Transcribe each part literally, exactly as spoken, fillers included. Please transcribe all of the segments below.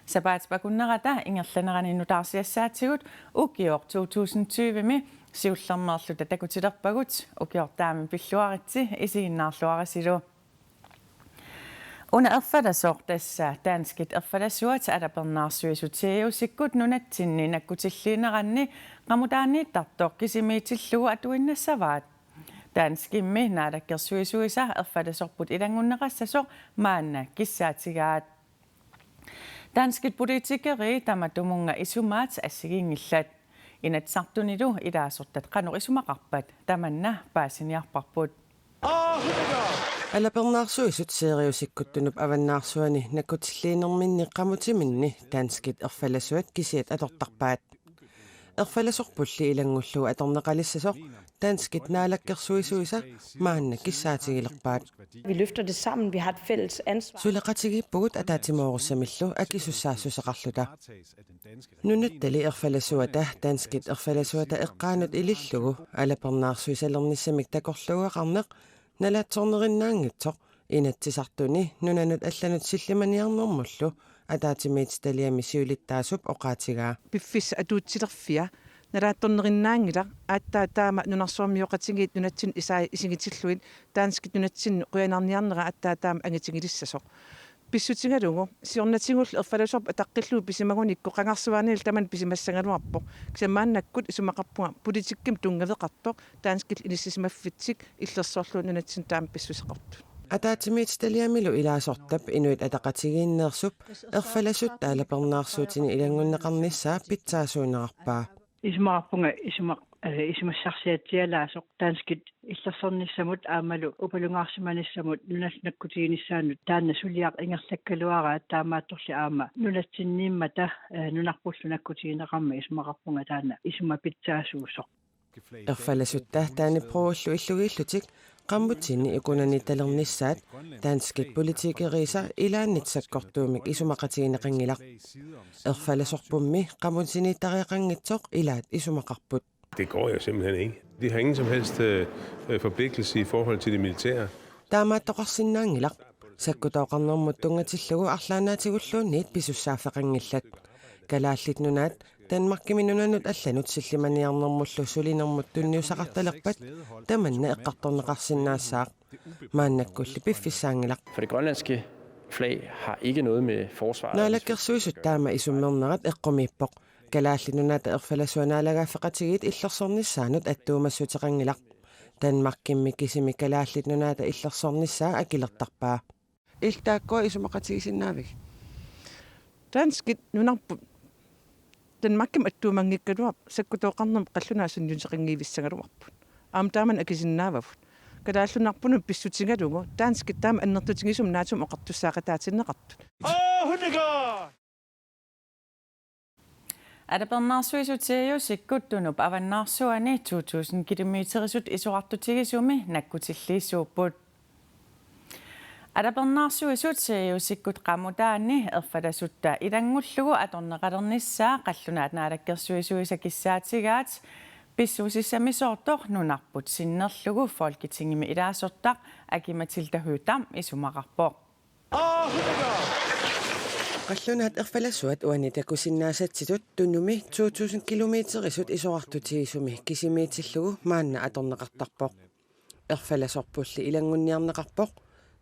Sapaatip akunnerata ingerlanerani nutaarsiassaatigut ukioq to tusind tyve-mi siullermeerluta takutilerpagut. Ukioq taama pilluaritsi, isiginnaarluarisilu. Una erfalasoq, tassa danskit erfalasuat alapernaarsuisut Siriusikkut nunatsinni nakkutilliineranni qamutaaniittartoq kisimiitillugu atuinnassavaat. Danskimmi naalakkersuisuisa erfalasorput ilanngunneqassasoq maanna kissaatigaat. Danskit politikerit tamatumunnga isumaat assigiinngillat. Inatsisartunilu ilaasortat qanoq isumaqarpat tamanna paasiniarparput. Alapernaarsuisut Siriusikkut Tunup avannaarsuani nakkutilliinerminni qamutiminni danskit erfalasuat kisiat atortarpaat. Erfalasorpulli ilanngullugu atorneqalissasoq danskit naalakkersuisuisa maanna kissaatigilerpaat. Vi løfter det sammen. Vi har et fælles ansvar. Suleqatigiippugut ataatsimoorussamillu akisussaassuseqarluta. Nunattali erfalasuata danskit erfalasuata eqqaanut ilillugu alapernaarsuisalernissamik takorluugaqarneq nalaatsornerinnaanngitsoq Inatsisartuni nunanut allanut sillimaniarnermullu ataatsimiititaliami siulittaasup oqaatigaa. Piffissaq atuutilerfia nalaatsornerinnaanngilaq, aatsaat taama nunarsuarmioqatigiit nunatsinni isai isigisillugit danskit nunatsinni qujanarniarnerat aatsaat taama angitigilissasoq. Pissutigalugu siornatigullu erfalasorput ataqqillugu pisimagunikku qangarsuaaniillu tamanna pisimassagaluarpoq. Kisianni maannakkut isumaqarpunga politikkimik tunngaveqartoq danskit inissisimaffitsik illersorlugu nunatsinni taama pissuseqartut. Ataatsimiititaliamilu ilaasortap Inuit Ataqatigiinneersup erfalasutta alapernaarsuutini ilanngunneqarnissaa pitsaasuunerarpaa. Isumaqarpunga isumaq-, eh, isumassarsiatsialaasoq danskit illersornissamut aammalu upalungaarsimanissamut nunallu nakkutiginissaannut taanna suliaq ingerlakkaluaraat, taamaattorli aamma nunatsinniimmata, eh, nunarpullu nakkutigineqarmat isumaqarpunga taanna isuma pitsaasuusoq. Erfalasutta Dannebrogillu illugiillutik qammutsinni ikunaniitalernissaat danskit politikeriisa ilaannit sakkortuumik isumaqatigineqanngilaq. Erfalasorpummi qammutiniittariaqanngitsoq ilaat isumaqarput. Det går jo simpelthen ikke. De har ingen som helst, øh, øh, forpligtelse i forhold til det militære. Taamaattoqarsinnaanngilaq. Sakkutooqarnermut tunngatillugu arlaannaatigulluunniit pisussaaffeqanngillat. Kalaallit Nunaat Danmarkimi nunanut allanut sillimaniarnermullu sulinermut tunniussaqartalerpat tamanna eqqartorneqarsinnaassaaq. Maannakkulli piffissaanngilaq. For det grønlandske flag har ikke noget med forsvaret. Naalakkersuisut taama isummernerat eqqumiippoq. Kalaallit Nunaata erfalasuat naalagaaffeqatigiit illersornissaannut attuumassuteqanngilaq. Danmarkimmi kisimi Kalaallit Nunaata illersornissaa akilertarpaa. Illit taakkua isumaqatigisinnaavigit? Danskit nunarput Danmarkimut attuumanngikkaluarput, sakkutooqarnermut qallunaat sunniuteqanngivissagaluarput. Aamma taamani akisinnaavavut. Kalaallit Nunaarput pissutigalugu danskit taama annertutigisumik naatsumik oqartussaaqataatinneqartut. Alapernaarsuisut Siriusikkut Tunup avannaarsuani to tusind kilometerisut isorartutigisumi nakkutilliisuupput. Alapernaarsuisut Siriusikkut qamutaani erfalasutta ilanngullugu atorneqalernissaa qallunaat naalakkersuisuisa kissaatigaat, pissusissamisoortoq nunarput sinnerlugu Folketingimi ilaasortaq Aki-Matilda Høegh-Dam isumaqarpoq. Qallunaat erfalasuat uani takusinnaasatsitut Tunumi to tusind kilometerisut isorartutigisumi kisimiitillugu maanna atorneqartarpoq. Erfalasorpulli ilanngunniarneqarpoq,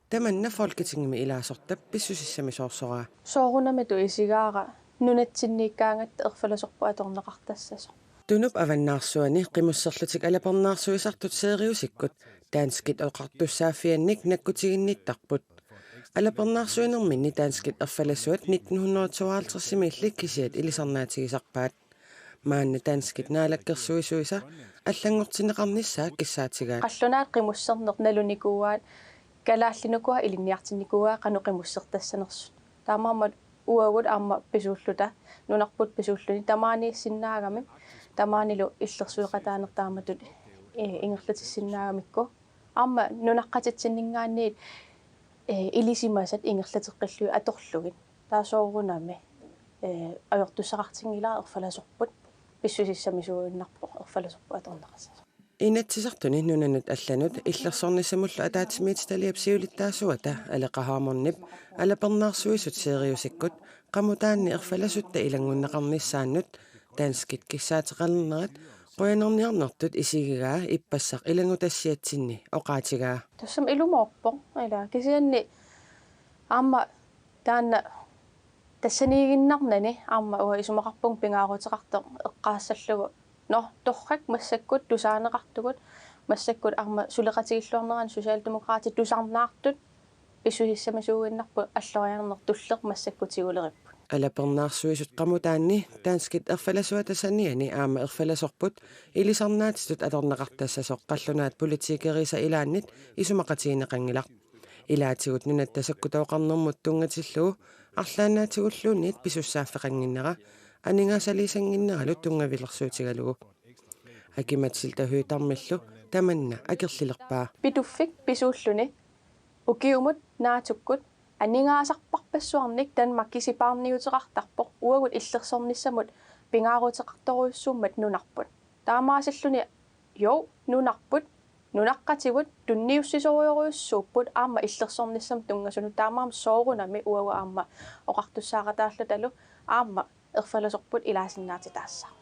tamanna Folketingimi ilaasortap pissusissamisoorsoraa. Soorunami isigaara nunatsinniikkaangatta erfalasorput atorneqartassasoq. Tunup avannaarsuani qimusserlutik alapernaarsuisartut Siriusikkut danskit oqartussaaffiannik nakkutiginnittarput. Alapernaarsuinerminni danskit erfalasuat nitten hundrede tooghalvtredsimiilli kisiat ilisarnaatigisarpaat. Maanna danskit naalakkersuisuisa allanngortinneqarnissaa kissaatigaat. Qallunaat qimusserneq nalunikuuaat, kalaallinukua ilinniartinnikuuaat qanoq qimussertassanersut. Taamaammat uagut aamma pisuulluta, nunarput pisuulluni tamaaniissinnaagamik, tamaanilu illersueqataaneq taamatut, eh, ingerlatissinnaagamikku. Aamma nunaqqatitsinninngaanniit, eh, ilisimasat ingerlateqqillugit atorlugit. Taava soorunami, eh, ajortussaqartinngilara erfalasorput, pissusissamisuuinnarpoq erfalasorput atorneqassasoq. Inatsisartuni nunanut allanut illersornissamullu ataatsimiititaliap siulittaasuata Aleqa Hammondip alapernaarsuisut Siriusikkut qamutaanni erfalasutta ilanngunneqarnissaannut danskit kissaateqalernerat qujanarniarnertut isigigaa ippassaq ilanngutassiatsinni oqaatigaa. Tassami ilumoorpoq ila kisianni aamma taanna tassaniiginnarnani aamma uanga isumaqarpunga pingaaruteqartoq eqqaassallugu. Nå, torrak massakkut tusaaneqartugut massakkut aamma suleqatigilluarnerani Socialdemokraatit tusarnaartut pissusissamisuuinnarput alloriarneq tulleq massakkut tiguleripput. Alapernaarsuisut qamutaanni danskit erfalasuata saniani aamma erfalasorput ilisarnaatitut atorneqartassasoq qallunaat politikeriisa ilaannit isumaqatigineqanngilaq. Ilaatigut nunatta sakkutooqarnermut tunngatillugu arlaannaatigulluunniit pisussaaffeqannginnera aningaasaliisannginneralu tunngavilersuutigalugu. Aki-Matilda Høegh-Damillu tamanna akerlilerpaa. Pituffik pisuulluni ukiumut naatsukkut aningaasarparpassuarnik Danmarki sipaarniuteqartarpoq uagut illersornissamut pingaaruteqartorujussuummat nunarput. Taamaasilluni jo nunarput nunaqqatigut tunniussisorujorujussuupput aamma illersornissamut tunngasunut taamaammat soorunami uagut aamma oqartussaaqataallutalu aamma erfalasorput ilaasinnaatitaassaaq.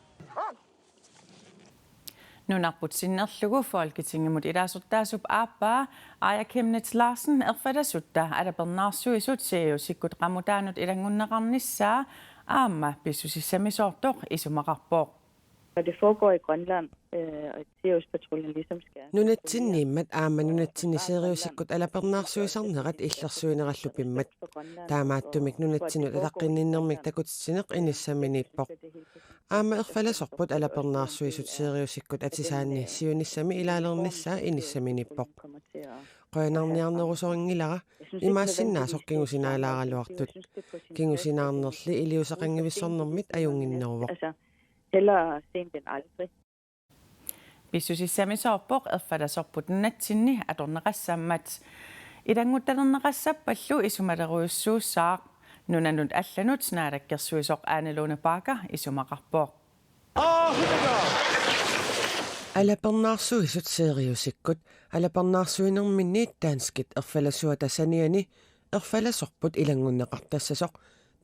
Nunarput sinnerlugu Folketingimut ilaasortaasup aappaa Aaja Chemnitz Larsen erfalasutta alapernaarsuisut Siriusikkut qamutaanut ilanngunneqarnissaa aamma pissusissamisoortoq isumaqarpoq. Og det foregår i Grønland, øh, og Siriuspatruljen ligesom skal. Nunatsinniimmat aamma nunatsinni Siriusikkut alapernaarsuisarnerat illersuinerallu pimmat. Taamaattumik nunatsinnut ataqqinninnermik takutitsineq inissaminiippoq. Aamma erfalasorput alapernaarsuisut Siriusikkut atisaanni siunissami ilaalernissaa inissaminiippoq. Qujanarniarnerusorinngilara imaassinnaasoq kingusinaalaaraluartut. Kingusinaarnerli iliuuseqanngivissornermit ajunnginneruvoq. Altså, hellere sent end aldrig. Pissusissamisoorpoq erfalasorput nunatsinni atorneqassammat. Ilannguttalerneqassappallu isumalerujussuussaaq. Nunanut allanut naalakkersuisoq Ane Lone Bagger isumaqarpoq. Alapernaarsuisut Siriusikkut alapernaarsuinerminniit danskit erfalasuata saniani erfalasorput ilanngunneqartassasoq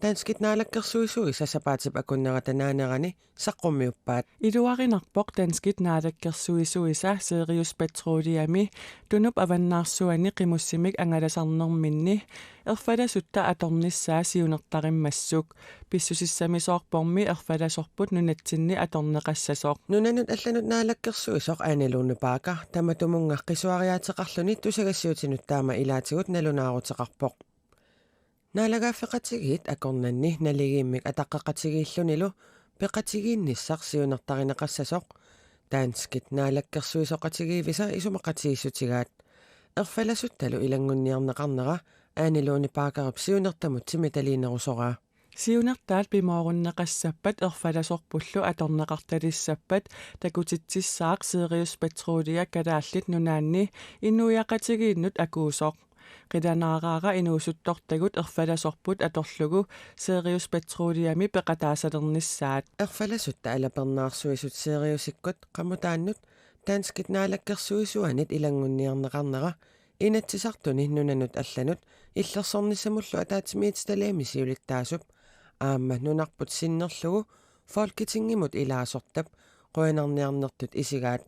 danskit naalakkersuisuisa sapaatip akunnerata naanerani saqqummiuppaat. Iluarinarpoq danskit naalakkersuisuisa Sirius Patruljemi Tunup Avannaarsuani qimussimik angalasarnerminni erfalasutta atornissaa siunertarimmassuk. Pissusissamisoorpormi erfalasorput nunatsinni atorneqassasoq. Nunanut allanut naalakkersuisoq Ane Lone Bagger tamatumunnga qisuariaateqarluni tusagassiuutinut taama ilaatigut nalunaaruteqarpoq. Naalagaaffeqatigiit akornanni naligiimmik ataqqeqatigiillunilu peqatigiinnissaq siunertarineqassasoq danskit naalakkersuisoqatigiivisa isumaqatigiissutigaat. Erfalasuttalu ilanngunniarneqarnera Ane Lone Baggerip siunertamut timitaliinerusoraa. Siunertaat pimoorunneqassappat erfalasorpullu atorneqartalissappat takutitsissaaq Sirius Patrulje Kalaallit Nunaanni inuiaqatigiinnut akuusoq. Qilanaaraara inuusuttortagut erfalasorput atorlugu Sirius Patruljemi peqataasalernissaat. Erfalasutta alapernaarsuisut Siriusikkut qamutaannut danskit naalakkersuisuanit ilanngunniarneqarnera Inatsisartuni nunanut allanut illersornissamullu ataatsimiititaliami siulittaasup aamma nunarput sinnerlugu Folketingimut ilaasortap qujanarniarnertut isigaat.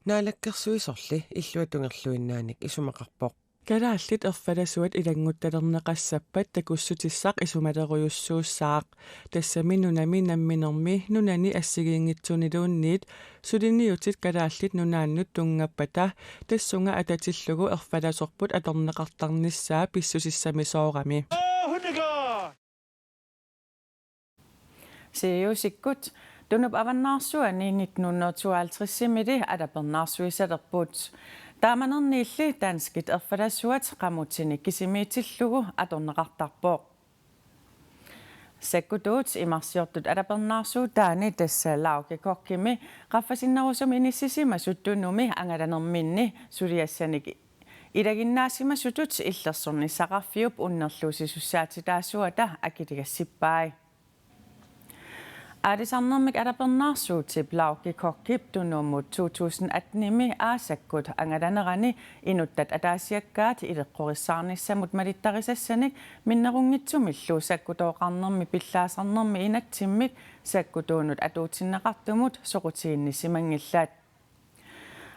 Naalakkersuisorli illuatungerluinnaanik isumaqarpoq. Kalaallit erfalasuat ilannguttalerneqassappat takussutissaq isumalerujussuussaaq. Tassami nunami namminermi nunani assigiinngitsuniluunniit suliniutit Kalaallit Nunaannut tunngappata tassunga atatillugu erfalasorput atorneqartarnissaa pissusissamisoorami. Siriusikkut Tunup Avannaarsuani nitten hundrede og tooghalvtredsimiilli alapernaarsuisalerput. Taamanerniilli danskit erfalasuat qamutsini kisimiitillugu atorneqartarpoq. Sakkutuut imarsiortut alapernaarsuutaanni tassa Lauge Kochimi qaffasinnerusumi inissisimasut Tunumi angalanerminni suliassanik ilaginnaasimasutut illersornissaqarfiup unnerluussisussaatitaasuata akiligassippai. Aalisarnermik alapernaarsuutip Laugi Kochip Tunumut to tusind atten-imi aasakkut angalanerani inuttat ataasiakkaat ileqqorissaarnissamut malittarisassanik minnerunngitsumillu sakkutooqarnermi pillaasarnermi inatsimmik sakkutuunut atuutsinneqartumut soqutiginnisimanngillat.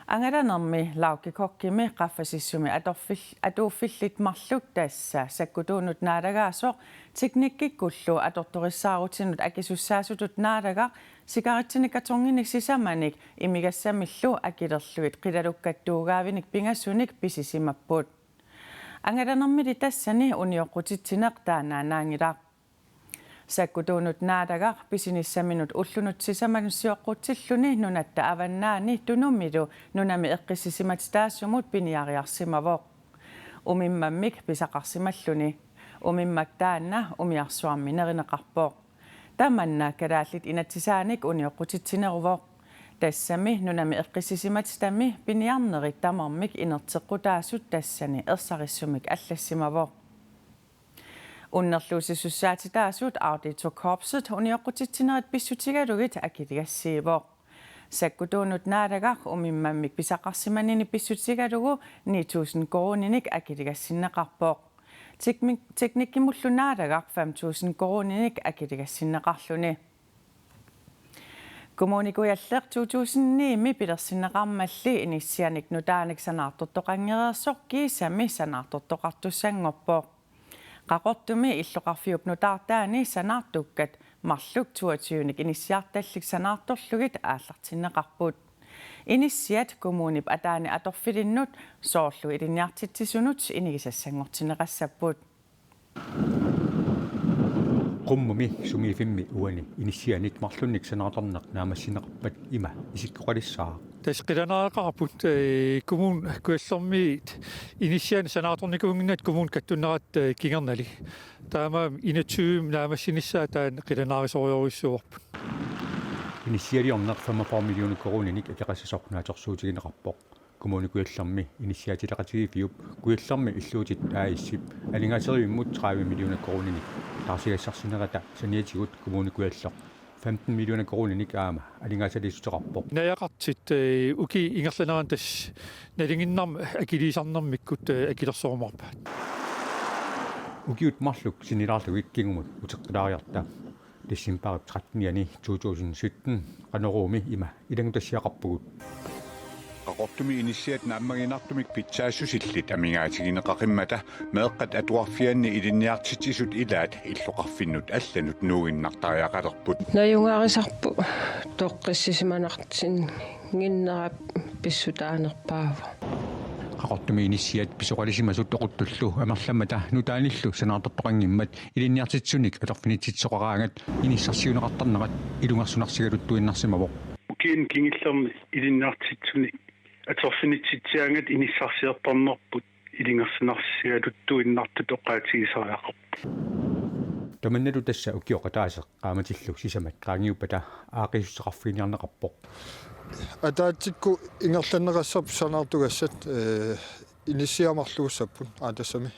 Angalanermi Laugi Kochimi qaffasissumi atorfil-, atuuffillit marluk, tassa sakkutuunut naalagaasoq teknikkikkullu atortorissaarutinut akisussaasutut naalagaq sikaritsinik kartonginik sisamanik imigassamillu akilerlugit qilalukkat tuugaavinik pingasunik pisisimapput. Angalanermili tassani unioqqutitsineq taannaannaanngilaq. Sakkutuunut naalagaq pisinissaminut ullunut sisamanut sioqqutsilluni nunatta avannaani Tunumilu nunami eqqissisimatitaasumut piniariarsimavoq, umimmammik pisaqarsimalluni. Umimmak taanna umiarsuarmi nerineqarpoq. Tamanna kalaallit inatsisaanik unioqqutitsineruvoq. Tassami nunami eqqissisimatitami piniarnerit tamarmik inerteqqutaasut tassani ersarissumik allassimavoq. Unnerluussisussaatitaasut Auditokorpset unioqqutitsinerit pissutigalugit akiligassiivoq. Sakkutuunut naalagaq umimmammik pisaqarsimanini pissutigalugu ni tusind koruuninik akiligassinneqarpoq. Teknik-, teknikkimullu naalagaq fem tusind koruuninik akiligassinneqarluni. Kommune Kujalleq to tusind ni-mi pilersinneqarmalli inissianik nutaanik sanaartortoqanngereersoq kiisami sanaartortoqartussanngorpoq. Qaqortumi illoqarfiup nutaartaani sanaartukkat marluk toogtyvenik inissiartallit sanaartorlugit aallartinneqarput. Inissiat kommunip ataani atorfilinnut soorlu ilinniartitsisunut inigisassanngortinneqassapput. Qummumi sumiiffimmi uani inissianik marlunnik sanaartorneq naammassineqarpat ima isikkoqalissaaq. Tassa qilanaariaqarput, eh, Kommune Kujallermiit inissianik sanaartornikuunnginnatta kommunip kattunnerata, eh, kingornali. Taamaammat enogtyve naammassinissaa taanna qilanaarisoriorujussuuarput. Inissialiorneq femogfyrre millioner koruuninik akeqassasoq naatsorsuutigineqarpoq. Kommune Kujallermi inissiaatileqatigiiffiup Kujallermi Illuutit A/S-ip aningaaserivimmut tredive millioner koruuninik taarsigassarsinerata saniatigut Kommune Kujalleq femten millioner koruuninik aamma aningaasaliissuteqarpoq. Najaqartut, eh, ukiup ingerlanerani tassa nalinginnarmik akiliisarnermikkut, eh, akilersorumaarpaat. Ukiut marluk sinnilaarlugit kingumut uteqqilaariarta. Decembarip trettenianni to tusind sytten Qanoruumi ima ilanngutassiaqarpugut. Qaqortumi inissiat naammaginartumik pitsaassusillit amigaatigineqaqimmata meeqqat atuarfianni ilinniartitsisut ilaat illoqarfinnut allanut nuuinnartariaqalerput. Najugaarisarput toqqissisimanartinnginnerap pissutaanerpaavoq. Qaqortumi inissiat pisoqalisimasut oquttullu amerlammata nutaanillu sanaartortoqanngimmat ilinniartitsisunik atorfinitsitsisoqaraangat inissarsiuneqartarnerat ilungersunarsigaluttuinnarsimavoq. Ukiuni kingullerni ilinniartitsisunik atorfinitsitsiaangat inissarsiortarnerput ilungersunarsigaluttuinnartutut oqaatigisariaqarpoq. Tamannalu tassa ukioq ataaseq qaammatillu sisamat qaangiuppata aaqqiissuteqarfiginiarneqarpoq. Ataatsikkut ingerlanneqassapput sanaartugassat, eh, inissiat marluussapput aatassami.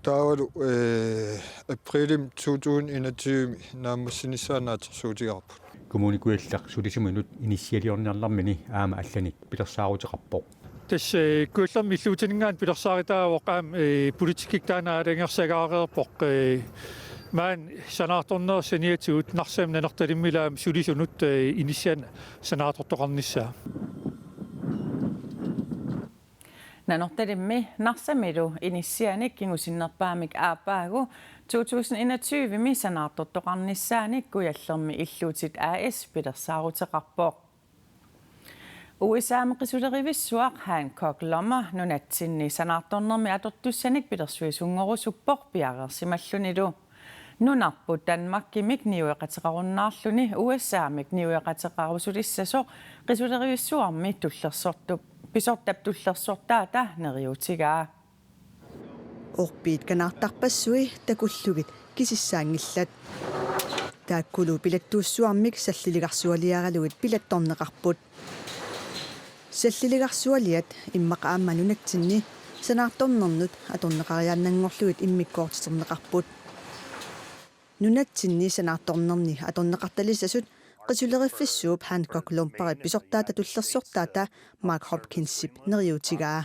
Taavalu, eh, aprilimi to tusind enogtyve naammassinissaa naatsorsuutigaarput. Kommune Kujalleq sulisimanut inissialiorniarnermini aamma allanik pilersaaruteqarpoq. Tassa, eh, Kujallermi Illuutininngaanniit pilersaarutaavoq aamma, eh, politikkikkut taanna aalajangersagaareerpoq, eh, maani sanaartornerup saniatigut Narsami Nanortalimmilu aamma sulisunut, eh, inissianik sanaartortoqarnissaa. Nanortalimmi Narsamilu inissianik kingusinnerpaamik aappaagu to tusind enogtyve-mi sanaartortoqarnissaanik Kujallermi Illuutit A/S pilersaaruteqarpoq. U S A-mi qisulerivissuaq Hancock Lumber nunatsinni sanaartornermi atortussanik pilersuisunngorusuppoq piareersimallunilu. Nunarput Danmarkimik niueqateqarunnaarluni U S A-mik niueqateqarusulissasoq qisulerivissuarmi tullersortup, pisortap tullersortaata neriuutigaa. Orpiit kanaartarpassui takullugit kisissaanngillat. Taakkulu pilattuussuarmik salliligarsualiaralugit pilattorneqarput. Salliligarsualiat immaqa aamma nunatsinni sanaartornernut atorneqariaannanngorlugit immikkoortiterneqarput. Nunatsinni sanaartornerni atorneqartalissasut qisuleriffissuup Hancock Lumparip pisortaata tullersortaata Mark Hopkinsip neriuutigaa.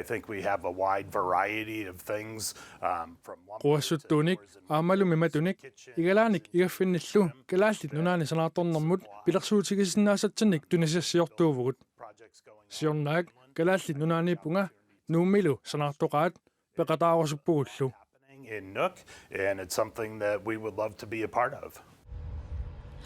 I think we have a wide variety of things, um, from lumber to quassuttuunik, aammalumi matunik, igalaanik igaffinnillu Kalaallit Nunaanni sanaartornermut pilersuutigisinnaasatsinnik tunisassiortuuvugut. Siornaak Kalaallit Nunaanniippunga Nuummilu sanaartoqaat peqataarusuppugullu. In Nuuk, and it's something that we would love to be a part of.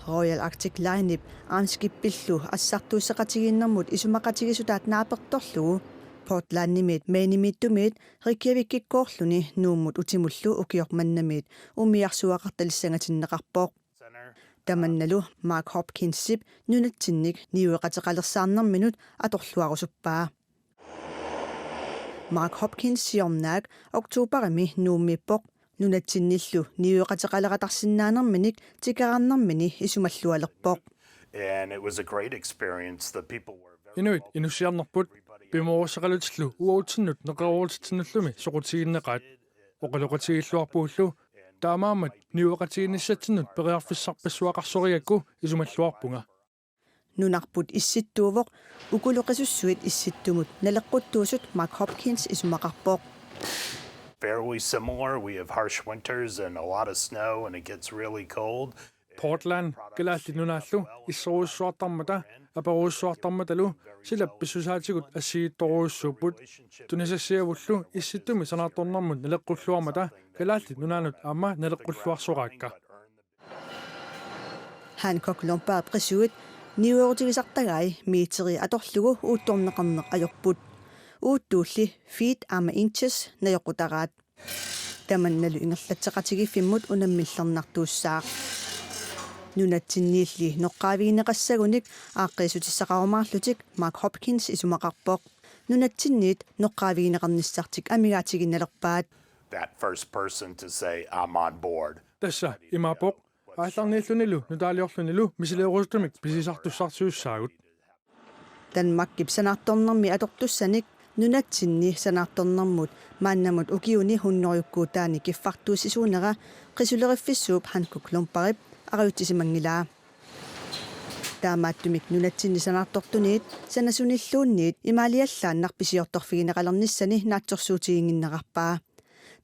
Royal Arctic Linep Armskibbillu assartuusseqatigiinnermut isumaqatigiissutaat naapertorlugu Portlandimiit Mainemiittumiit Reykjavikikkoorluni Nuummut utimullu ukioq mannamiit umiarsuaqartalissangatinneqarpoq. Tamannalu Mark Hopkinsip nunatsinnik niueqateqalersaarnerminut atorluarusuppaa. Mark Hopkins siornaak oktoberimi Nuummiippoq, nunatsinnillu niueqateqaleratarsinnaanerminik tikeraarnermini isumallualerpoq. And it was a great experience. The people were very Inuit inussiarnerput, pimoorussaqalutillu uatsinnut neqeroorutitsinnullu soqutiginneqaat. Oqaloqatigiilluarpugullu, taamaammat niueqatigiinnissatsinnut periarfissarpassuaqarsorigakku isumalluarpunga. Nunarput issittuuvoq, ukulu qisussuit issittumut naleqquttuusut Mark Hopkins isumaqarpoq. Fairly similar. We have harsh winters and a lot of snow and it gets really cold. Portland, Kalaallit Nunaallu isserujussuartarmata, aperujussuartarmatalu, silap pissusaatigut assigiittorujussuupput. Tunisassiavullu issittumi sanaartornermut naleqqulluarmata Kalaallit Nunaannut aamma naleqqulluarsoraakka. Hancock Lumparip qisuit niuerutigisartagai meterit atorlugu uuttorneqarneq ajorput. Uuttuulli feet aamma inches najoqqutaraat. Tamannalu ingerlatseqatigiiffimmut unammillernartuussaaq. Nunatsinniilli noqqaavigineqassagunik aaqqiissutissaqarumaarlutik Mark Hopkins isumaqarpoq. Nunatsinniit noqqaavigineqarnissartik amigaatiginnalerpaat. That first person to say, "I'm on board." Tassa imaappoq, aallarniillunilu nutaaliorlunilu misiliorusutumik pisisartussarsiussaagut. Danmarkip sanaartornermi atortussanik nunatsinni sanaartornermut maannamut ukiuni hunnorujukkuutaani kiffartuussisuunera qisuleriffissuup Hancock Lumparip arajutsisimanngilaa. Taamaattumik nunatsinni sanaartortuniit sanasunilluunniit imaaliallaannaq pisiortorfigineqalernissani naatsorsuutiginnginnerarpaa.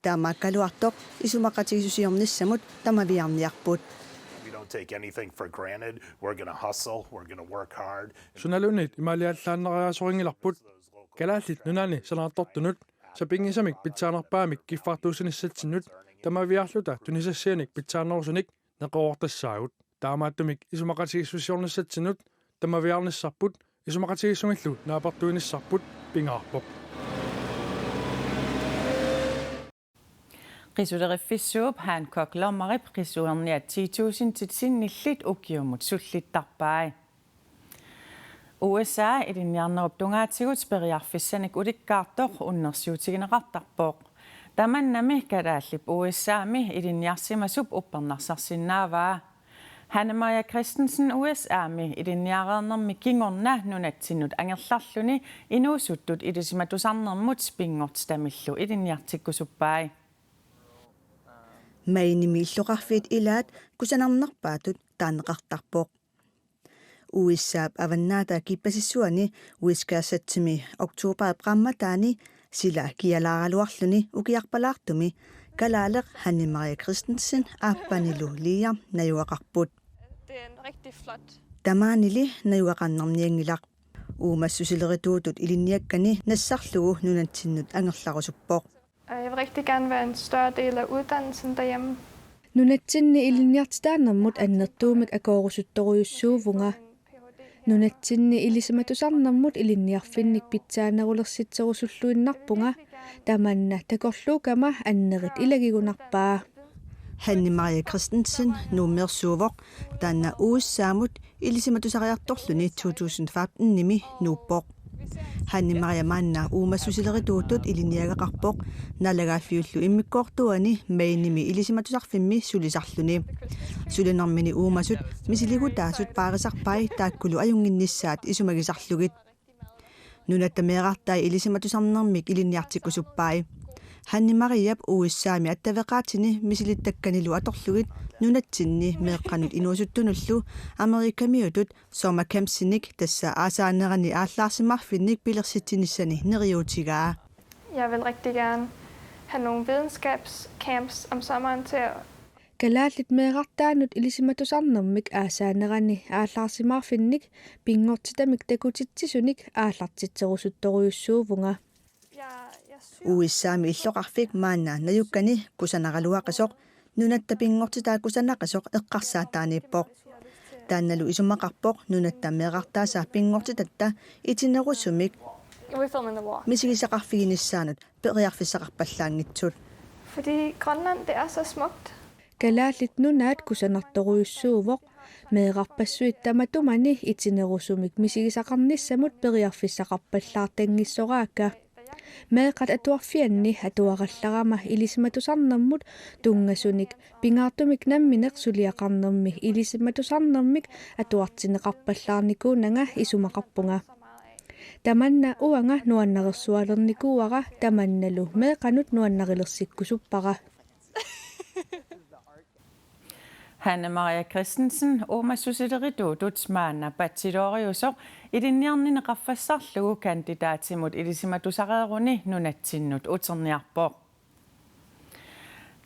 Taamaakkaluartoq isumaqatigiissusiornissamut tamaviaarniarput. We don't take anything for granted. We're gonna hustle, we're gonna work hard. Sunaluunniit imaaliallaannariaasorinngilarput. Kalaallit Nunaanni sanaartortunut sapinngisamik pitsaanerpaamik kiffartuussinissatsinnut tamaviaarluta tunisassianik pitsaanerusunik neqeroortassaagut. Taamaattumik isumaqatigiissusiornissatsinnut tamaviaarnissarput isumaqatigiissumillu naapertuinissarput pingaarpoq. Qisuleriffissuup Hancock Lumparip qisuerniat ti tusind sinnillit ukiumut sullittarpai. U S A ilinniarnerup tungaatigut periarfissanik ulikkaartoq unnersiutigineqartarpoq. Tamannami kalaallip U S A-mi ilinniarsimasup uppernarsarsinnaavaa. Hanne Maria Christensen U S A-mi ilinniareernermi kingorna nunatsinnut angerlarluni inuusuttut ilisimatusarnermut pinngortitamillu ilinniartikkusuppai. Mainemi illoqarfiit ilaat kusanarnerpaatut taaneqartarpoq. U S A-p avannaata kippasissuani Wiscassetimi oktoberip qaammataani sila kialaaraluarluni ukiarpalaartumi kalaaleq Hanne Maria Christensen aappanilu Liam najugaqarput. Det er en rigtig flot. Tamaanili najugaqarnarnianngilaq. Uumassusilerituutut ilinniakkani nassarlugu nunatsinnut angerlarusuppoq. Og jeg vil rigtig gerne være en større del af uddannelsen derhjemme. Nunatsinni ilinniartitaanermut annertuumik akoorusuttorujussuuvunga. Nunatsinni ilisimatusarnermut ilinniarfinnik pitsaanerulersitserusulluinnarpunga, tamanna takorluukkama annerit ilagigunarpaa. Hanne Maria Christensen Nuummeersuuvoq, taanna U S A-mut ilisimatusariartorluni to tusind femten-imi nuuppoq. Hanne Maria maanna uumassusilerituutut ilinniagaqarpoq, naalagaaffiullu immikkoortuani Mainemi ilisimatusarfimmi sulisarluni. Sulinermini uumasut misiligutaasut paarisarpai taakkulu ajunnginnissaat isumagisarlugit. Nunatta meerartai ilisimatusarnermik ilinniartikkusuppai. Hanne Mariap U S A-mi attaveqaatini misilittakkanilu atorlugit nunatsinni meeqqanut inuusuttunullu Amerikamiutut sommercampsinik, tassa aasaanerani aallaarsimaarfinnik pilersitsinissani neriuutigaa. Jeg vil rigtig gerne have nogle videnskabscamps om sommeren til at Kalaallit meerartaannut ilisimatusarnermik aasaanerani aallaarsimaarfinnik pinngortitamik takutitsisunik aallartitserusuttorujussuuvunga. U S A-mi illoqarfik maanna najukkani kusanaraluaqisoq, nunatta pinngortitaa kusanaqasoq eqqarsaataaniippoq. Taannalu isumaqarpoq nunatta meerartaasa pinngortitatta itinerusumik We're filming the walk. Misigisaqarfiginissaanut periarfissaqarpallaanngitsut. Fordi Grønland, det er så smukt. Kalaallit Nunaat kusanartorujussuuvoq, meerarpassuit tamatumani itinerusumik misigisaqarnissamut periarfissaqarpallaartanngitsoraakka. Meeqqat atuarfianni atuarallarama ilisimatusarnermut tunngasunik pingaartumik nammineq suliaqarnermi ilisimatusarnermik atuartinneqarpallaarnikuunanga isumaqarpunga. Tamanna uanga nuannarersualernikuuara, tamannalu meeqqanut nuannarilersikkusuppara. Hanne Maria Christensen uumassusilerituutut maanna bacheloriusoq ilinniarnini qaffassarlugu kandidaatimut ilisimatusareeruni nunatsinnut uterniarpoq.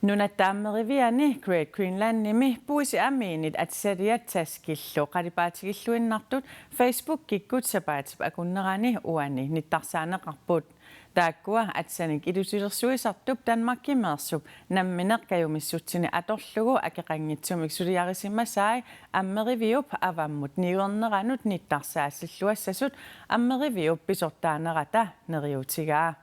Nunatta Ammeriviani Great Greenlandimi puisit amiinit atisaliat taskillu qalipaatigilluinnartut Facebookikkut sapaatip akunnerani uani nittarsaaneqarput. Taakkua atisanik ilusilersuisartup Danmarkimeersup nammineq kajumissutsini atorlugu akeqanngitsumik suliarisimasai Ammeriviup avammut niuerneranut nittarsaasilluassasut Ammeriviup pisortaanerata neriuutigaa.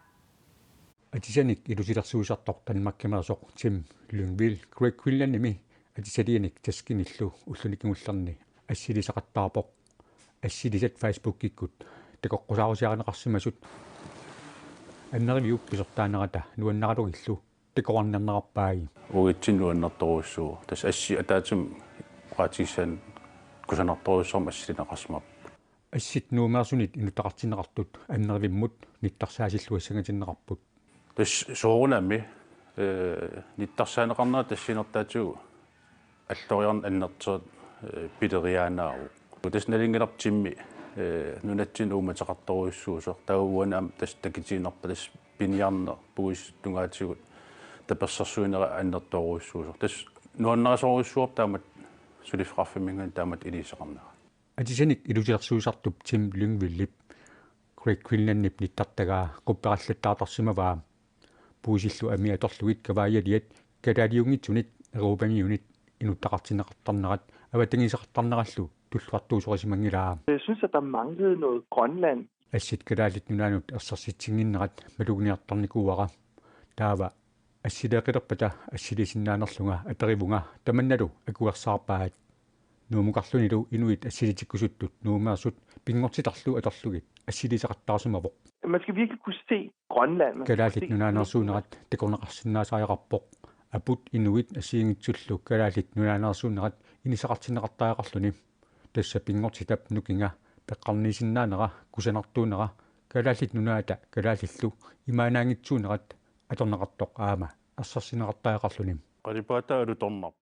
Atisanik ilusilersuisartoq Danmarkimeersoq Tim Lyngvild Great Greenlandimi atisalianik taskinillu ulluni kingullerni assilisaqattaarpoq. Assilisat Facebookikkut takoqqusaarusiarineqarsimasut Ammeriviup pisortaanerata nuannaralugillu takoqqaarnerarpai. Uagutsinnut nuannertorujussuuvoq. Tassa assit ataatsimut oqaatigissaanni kusanartorujussuarmik assilineqarsimapput. Assit Nuummeersunit inuttaqartinneqartut Ammerivimmut nittarsaasilluassangatinneqarput. Tassa soorunami, eh, nittarsaaneqarnera tassiinertaatigut alloriarneq annertuumik, eh, pileriaanaavoq. Tassa nalunngilarput Timmi, eh, nunatsinnut uummateqartorujussuusoq. Taava uani aamma tassa takitiinnarpaa tassa piniarneq puisit tungaatigut tapersersuinera annertoorujussuusoq. Tassa nuannarisorujussuuarput taamatut suliffeqarfimminngaanniit taamatut iliuuseqarnera. Atisanik ilusilersuisartup Tim Lyngvildip Great Greenlandip nittartagaa qupperallattaartarsimavaa. Puisillu amii atorlugit kavaajaliat kalaaliunngitsunit Europamiunit inuttaqartinneqartarnerat avatangiiseqartarnerallu tulluartuusorisimanngilaa. Jeg synes, at der manglede noget Grønland. Assit Kalaallit Nunaannut ersersitsinnginnerat malugniartarnikuuara. Taava assileeqilerpata assilisinnaanerlunga aperivunga tamannalu akuersaarpaat. Nuummukarlunilu inuit assilitikkusuttut Nuummeersut pinngortitarlu atorlugit assilisaqattaarsimavoq. Man skal virkelig kunne se Grønland. Man skal kunne Kalaallit se Nunaaneersuunerat takornaqarsinnaasariaqarpoq. Aput inuit assigiinngitsullu Kalaallit Nunaaneersuunerat inissaqartinneqartariaqarluni. Tassa pinngortitap nukinga peqqarniisinnaanera, kusanartuunera, Kalaallit Nunaata kalaallillu imaannaanngitsuunerat atorneqartoq aamma ersersinneqartariaqarluni. Qalipaataa alutornarpoq.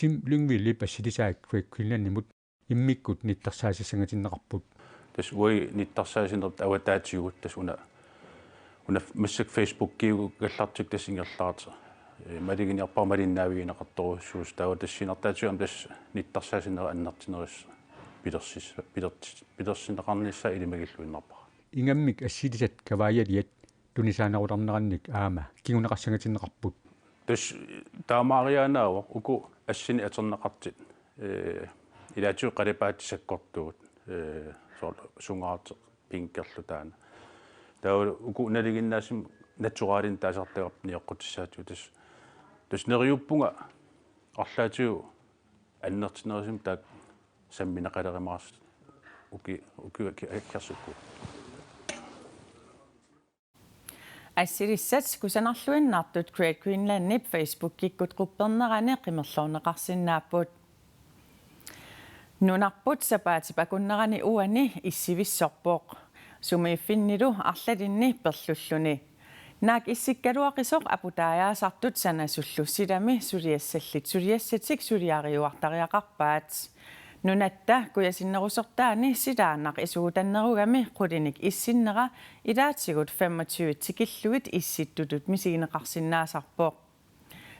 Tim Lyngvildip assilisai Great Greenlandimut immikkut nittarsaassassangatinneqarput. Tassa uagut nittarsaassanerput avataatigut tassa una, una massakkut Facebookiukkallartikkut tassa ingerlaartoq. Eh, malugniarpara malinnaavigineqartorujussuusoq, taava tassiinertaatigut aamma tassa nittarsaassinerit annertunerusut pilersis-, pilertis-, pilersinneqarnissaat ilimagilluinnarpara. Ingammik assilisat kavaajaliat tunisaanerulernerannik aamma kinguneqassangatinneqarput. Tassa taamaariaanaavoq uku assinik atorneqartut, eh, ilaatigut qalipaatit sakkortuut, eh, soorlu sungaartoq pinkerlu taanna. Taava uku nalinginnaasumik naturalinik taasartagarput nioqqutissaatigut. Tassa, tassa neriuppunga arlaatigut annertunerusumik taakku sammineqalerimaartut uki-, ukiut akkersukkut. Assilissat kusanarluinnartut Great Greenlandip Facebookikkut quppernerani qimerloorneqarsinnaapput. Nunarput sapaatip akunnerani uani issivissorpoq. Sumiiffinnilu arlalinni perlulluni. Naak issikkaluaqisoq aputaajaasartut sanasullu silami suliassallit suliassatik suliariuartariaqarpaat. Nunatta kujasinnerusortaani silaannaq isugutannerugami qulinik issinnera ilaatigut femogtyve tikillugit issittutut misigineqarsinnaasarpoq.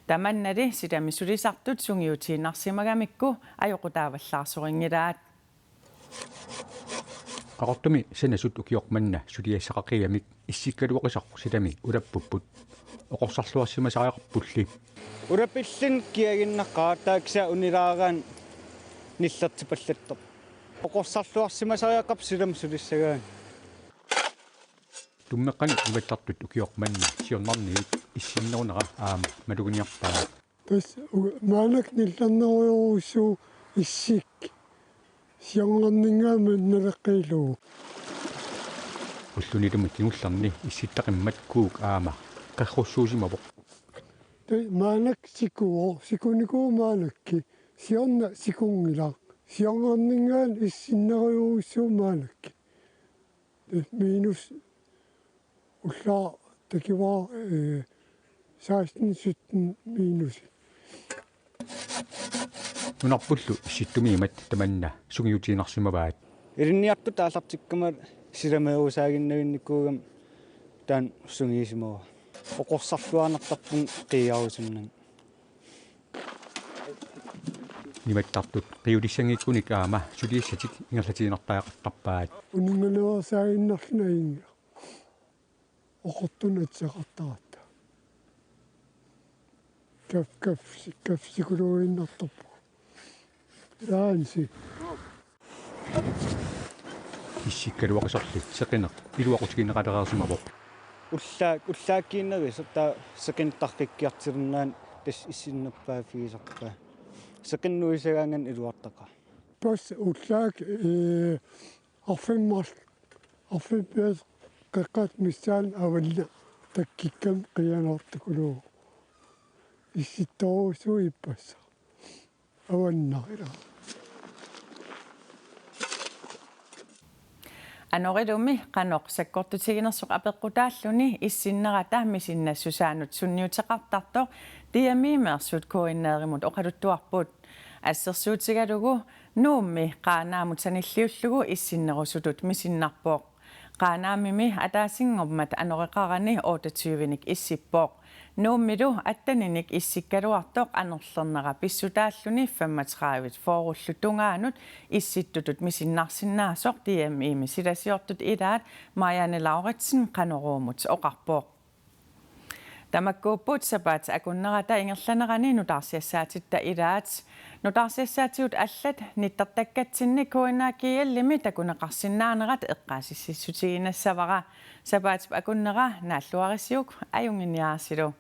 Tamannali silami sulisartut sungiutiinnarsimagamikku ajoqutaavallaarsorinngillat. Qaqortumi sanasut ukioq manna suliassaqaqigamik issikkaluaqisoq silami ulappupput. Oqorsarluarsimasariaqarpulli. Ulapillin kiaginnaqaaq taaksa unilaaraan nillertipallattoq. Oqorsarluarsimasariaqarpoq silami sulissagaanni. Tummeqqani nimattartut ukioq manna siornarniit issinnerunera aamma maluginiarpaat. Tassa u-, maannakkut nillernerujussuuvoq issik siornarninngaanniit naleqqiilugu. Ullunilumi kingullerni issittaqimmat kuuk aamma qerrussuusimavoq. Tassa maannakkut sikuvoq, sikunikuuvoq maannakkut, siorna sikunngilaq. Siornarninngaanniit issinnerujussuuvoq maannakkut. Tassa minus ullaaq takuara, eh, seksten sytten minus. Nunarpullu issittumiimmat tamanna sungiutiinnarsimavaat. Ilinniartut aallartikkuma silamiuusaaginnavinnikuugami taanna sungiusimavara. Oqorsarluarnartarpunga qiiarusunnanga. Nimattartut qiulissanngikkunik aamma suliassatik ingerlatiinnartariaqartarpaat. Uninnganeersaaginnarluni ajunngilaq. Oqortunik atisaqartaratta. Kaf-, kaf-, kafsikuluinnartarpoq. Taansi. Issikkaluaqisorli seqineq iluaqutigineqalereersimavoq. Ullaak-, ullaakkiinnerisoq taava seqineq tarrikkiartulernerani tassa issinnerpaaffigisarpaat. Seqineq nuisagaangat iluartaqaaq. Pas ullaak, eh, arfineq-marluk, arfineq-pingasut qeqqata missaani avanna takkukkami qiianartukuluuvoq. Issittorujussuuvoq ippassaq. Avanna ilaa. Anorilumi qanoq sakkortutiginersoq apeqqutaalluni issinnerata misinnassusaanut sunniuteqartartoq D M I-meersut K N R-imut oqaluttuarput. Assersuutigalugu Nuummi Qaanaamut sanilliullugu issinnerusutut misinnarpoq. Qaanaamimi ataasinngormat anoreqarani otteogtyvenik issippoq. Nuummilu atteninik issikkaluartoq anorlernera pissutaalluni femogtredive fyrrellu tungaanut issittutut misinnarsinnaasoq D M I-mi silasiortut ilaat Marianne Lauritsen Qanoruumut oqarpoq. Tamakkuupput sapaatip akunnerata ingerlanerani nutaarsiassaatitta ilaat. Nutaarsiassaatigut allat nittartakkatsinni K N A G L-imi takuneqarsinnaanerat eqqaasitsissutigiinnassavara. Sapaatip akunnera naalluarisiuk, ajunnginniarisilu.